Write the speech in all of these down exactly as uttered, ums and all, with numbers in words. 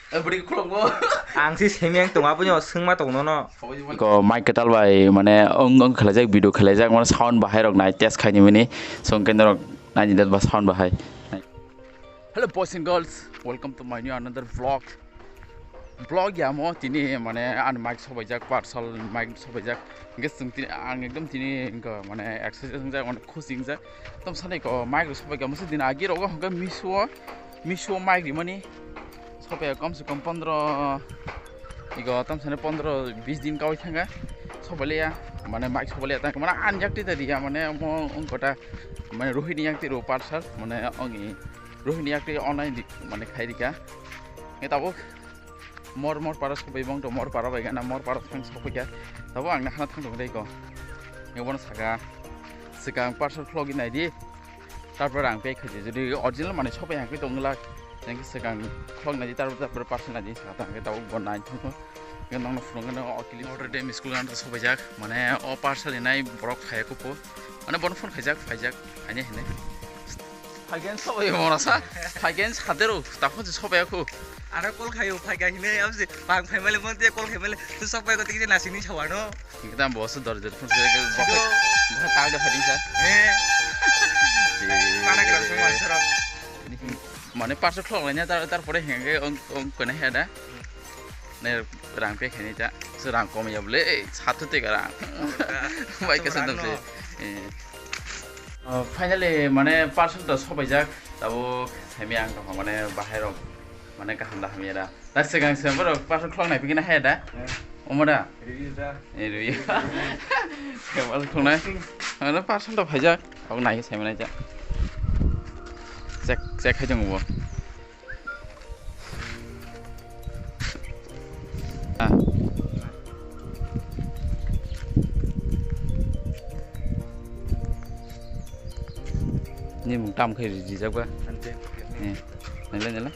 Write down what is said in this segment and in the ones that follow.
Bwrwi khulokbo. Ang si semeng tong aboni o swngma tong nono. Ko mic kwtal bai mane ong ong khlaijak, video khlaijak, mane sound bahai rok nai test khaini mini. So hwnkhe norok naini dat ba sound bahai. Hello boys and girls, welcome to my new another vlog. Vlog ya mo tini mane ani mic sobaijak, parcel mic sobaijak. Hwnkhe chwng tini ang ekdom tini wngkha mane excited wngjak, mane khusi wngjak. Ekdom sanai ko mic rok sobaikha, masa din agi rogo hwnkhe Meesho o, Meesho o mic rimani sobai kom se kom pondro, igo tam sene pondro bis din kawi thanga sobai liya, mane mic sobai liya tang mane ani yak twi da riya mane mo ungkota mane Rohini yak twi ro parcel mane ongi Rohini yak twi online di mane khai rika. Nge tabuk mor mor para sobai bong to mor para bai gana mor para thang sobai ya. Tabuk ang na hana thang dong dai ko. Nge bono saka swkang parcel khlogi nai di. Tarpore ang pay khaidi, jodi original manwi sopai hangkhe tongwlak, hingkhe swkang khulok naidi, tarpore, tarpore parcel naidi, sakha tangkhe tabuk bo nai thangkho. Hingkhe nokno phunukgwno o kilim order de miss call gana sopaijak, mane o parcel hinai borok phaiya kuphur, mane bono phone khaijak, phaijak, haini hinai. Phaikhe sopai mora sa, phaikhe sadero, takhon se sopaiya khu. Aro call khaio, phaikha hinai, abse bang phaimale, mon te call khaimale, tu sopai ko tikje nasingni sawano. Kita bos dor jor phun se ke bos bos tang de hading sa. Eh. Mana kira semua serap. Mane parcel khulok laina tar tarpore henge ong ong kone heda. Ne rang pe khani ta. Se rang kom ya bole satu te garang. Bai ka sandam se. Eh. Oh, finally mane parcel to sopaijak. Tabo semi ang to mane bahai rok mane kaham da hamya da. Dak swkang se borok parcel khulok nai pigina haya da? Eh. Omo da? Review da. Eh, review. Parcel khulok nai. Ano parcel to phaijak. Abo nai sai manai ja. Check, check khai jong bo. Ah. Ni mung tam khai rijak ba? Ante. Eh. Nela, nela.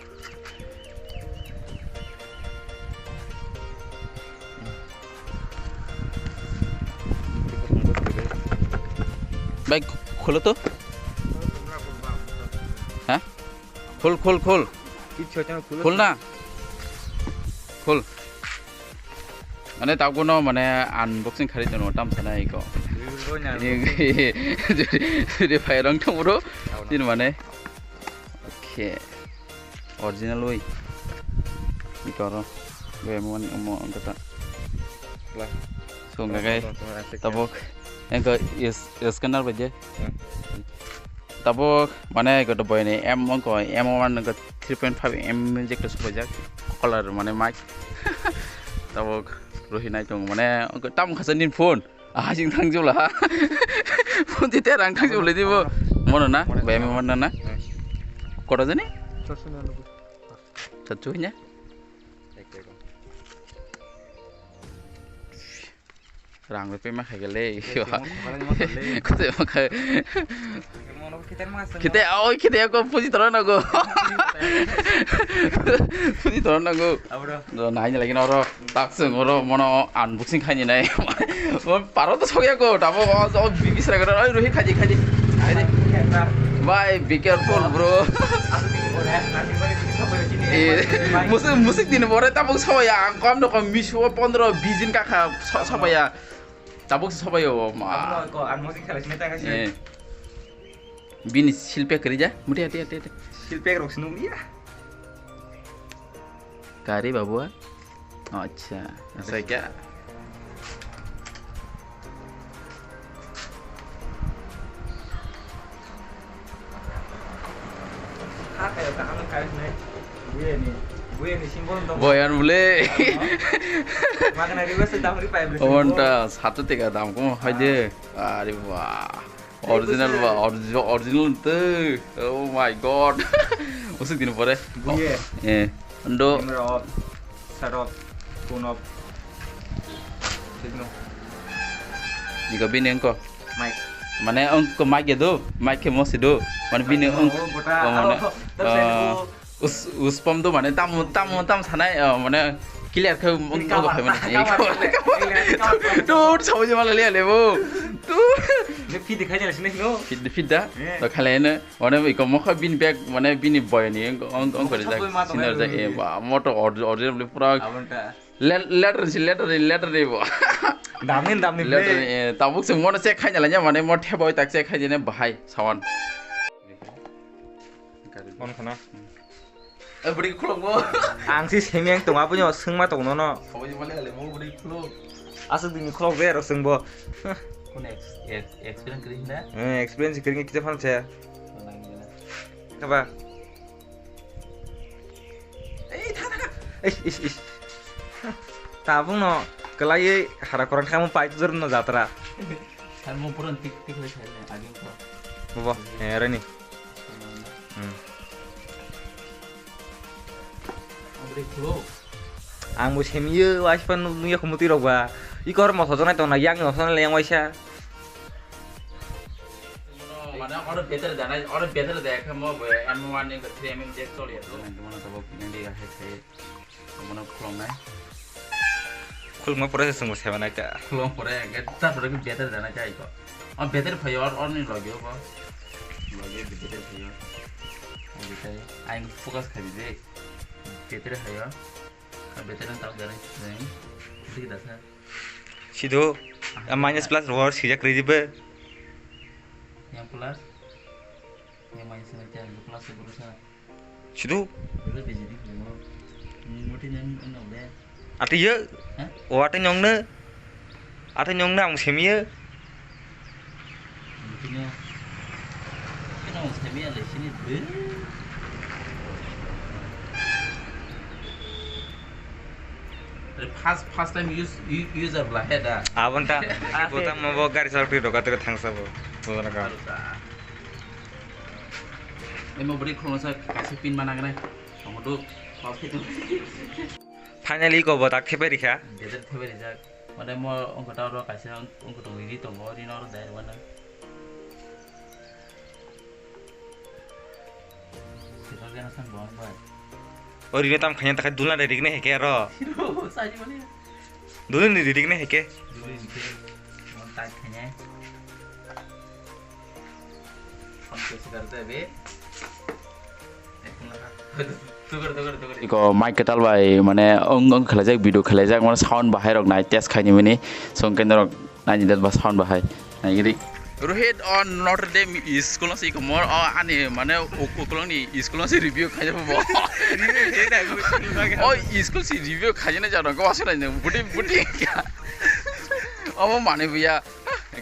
Bhai, kholo to. Ha? Khol, khol, khol. Khol na? Khol. Mane tabuk no mane unboxing khari tono tam sana iko. Jodi, jodi phai rong thong bro. Tin mane. Okay. Original oi. Ito ro. Gue mo mo ang kata. Lah. So ngagai tabuk engko is scanner baje. Tabuk mane ego to boyni M wngko M one wngko three point five M jek to sopajak color mane mic. Tabuk rohi nai tong mane tam khasa nin phone. Ahasing thang jula ha. Phone ti terang thang jula di bo. Mono na? Bai mo mono na? Kota jani? Satsu nya? Rang bai pema khai gale. Khute ma khai. Khite oi khite ko puji toro nago. Puji toro nago. Do nai lagi noro. Tak sung oro mono unboxing khai ni nai. Paro to sokya ko tabo o bigi sra gara oi rohi khaji khaji. Bhai be careful bro. Musik musik din bore tabuk soya ang kom no kom misu pondro bis din kakha soya. Tabuk se sobai o ma. Abo ko unboxing khalai sini tang kasi. Eh. Bini silpek kari ja. Muti ati ati ati. Silpek rok sinung dia. Kari babu ah. Acha. Asa kya? Boyan bole. Obonta satu tiga dam ko haje. Are wah. Original ba origi- original te. Oh my god. Usik din pore. Buye. Eh. Ando. Sarok. Kunop. Signo. Iko bini engko. Mike. Mane engko mic ya do, mic ke mosi do. Mane bini engko. Oh, bota. Mane. Oh, terus saya nunggu. Us uspam do mane tam tam tam sanai mane Clear khe, um, um, cover, cover, cover. Dude, sawi je mala le le bo. Dude. Ne feed khai jala sini no. Feed, feed da. Eh. To khale ne. One iko mokha bini bag, mane bini boy ni, ong, ong, ong kore jak. Mokha boi ma to sinar jak, eh, ba, moto or-, original pura. Abonta. Le-, letter si, letter ni, letter ni bo. Damni, damni letter ni, eh, tabuk se mono check khai jala nya, mane mo thebo tak check khai jene bahai, sawan. On khana. Eh, bwrwi khulokbo. Ang si semi ang tongo, aboni swngma tongo nono. Sawi mali ale mo bwrwi khulok. Aswk dini khulok be rok swngbo. Kono ex-, ex-, experience kwrwi hinda? Eh, experience kwrwi kisa phano se. Nang gana. Kaba. Ei, tha, tha, tha. Eish, eish, eish. Tabuk no kwlaiwi hara koran khamu pai tujor no jatra. Khamu puran tik tik le khai le aging ko. Bobo, eh, rani. Hmm. Abri khulo. Ang bo semiyo, waispan nungya khumutwi rok ba. I kor moso jonai tong na, yang moso jonai leng waisa. Mane oro better dana, oro better daya khe mo bo M one ni three M M jack choli ya to. Mane tabuk nang di ga hai khai. Mane khulong nai. Khulma pore se sungbo seba nai ta. Khulong pore, get ta pore better dana chai ko. O better phayo or, or ni logyo bo. Logyo better phayo. Better. Ang focus khai di. Better phayo. Better nang tau dana. Sik da sa. Sido, ah, minus plus rw sijak rw dibe. Yang plus, yang minus na kya, yang plus itu plus na. Sido. Itu biji di, yang mau. Ini mati nang, nang deh. Ati ye? Hah? O ati nyong ne. Ati nyong ne ang semi ye. Mati nang. Kena mau semi ale sini deh. First, first time use, u-, user bla he da. Abon ta. Ah, botang mo bo gari salak twi doka twi thangsa bo. Botang ka. Emo bri khulong sa kaisa pin mana gane. Tomo do. Finally ko bo tak thepai rikha. Better thepai rijak. Mane mo ongko ta ro kaisa ongko to ri tongo ri no ro dai wana. Sita jena san bong bai. O rino tam khanya takai dulna de rikne heke ro. Siro, sai mani. Dulni de rikne heke. Dulni de. Mon tai khanya. Phone ko sikar de be. Ekun la. Tugar, tugar, tugar. Iko mic kwtal bai, mane, ong, ong khlaijak, video khlaijak, mane, sound bahai rok nai test khaini mini, song kendrok. Naini dat ba sound bahai. Naini ri. Rohit on Notre Dame school si komor, o ani mane ukulong ni school si review khayo bo. Review khayo da, school bagwi. O school si review khayo na jano ko asuna ne buti buti kya. Omo mane buya.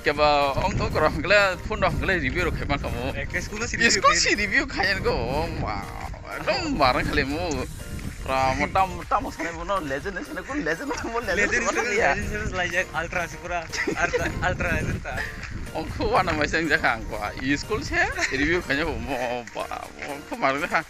Keba ong to koro hangkle phone rok hangkle review rok khaima kamo. Ekke school si review school khayo. Si review khayo ko. Ekdom marang khale mo. Pra mo tam, tam sane mo no legend sane ko legend mo legend. Legend mo sane ya. Legend sane laijak ultra si pura ultra, ultra legend ta. Ongkho wana mai sang jakha ang ko. School se review khayo mo ba. Ongkho mar jakha.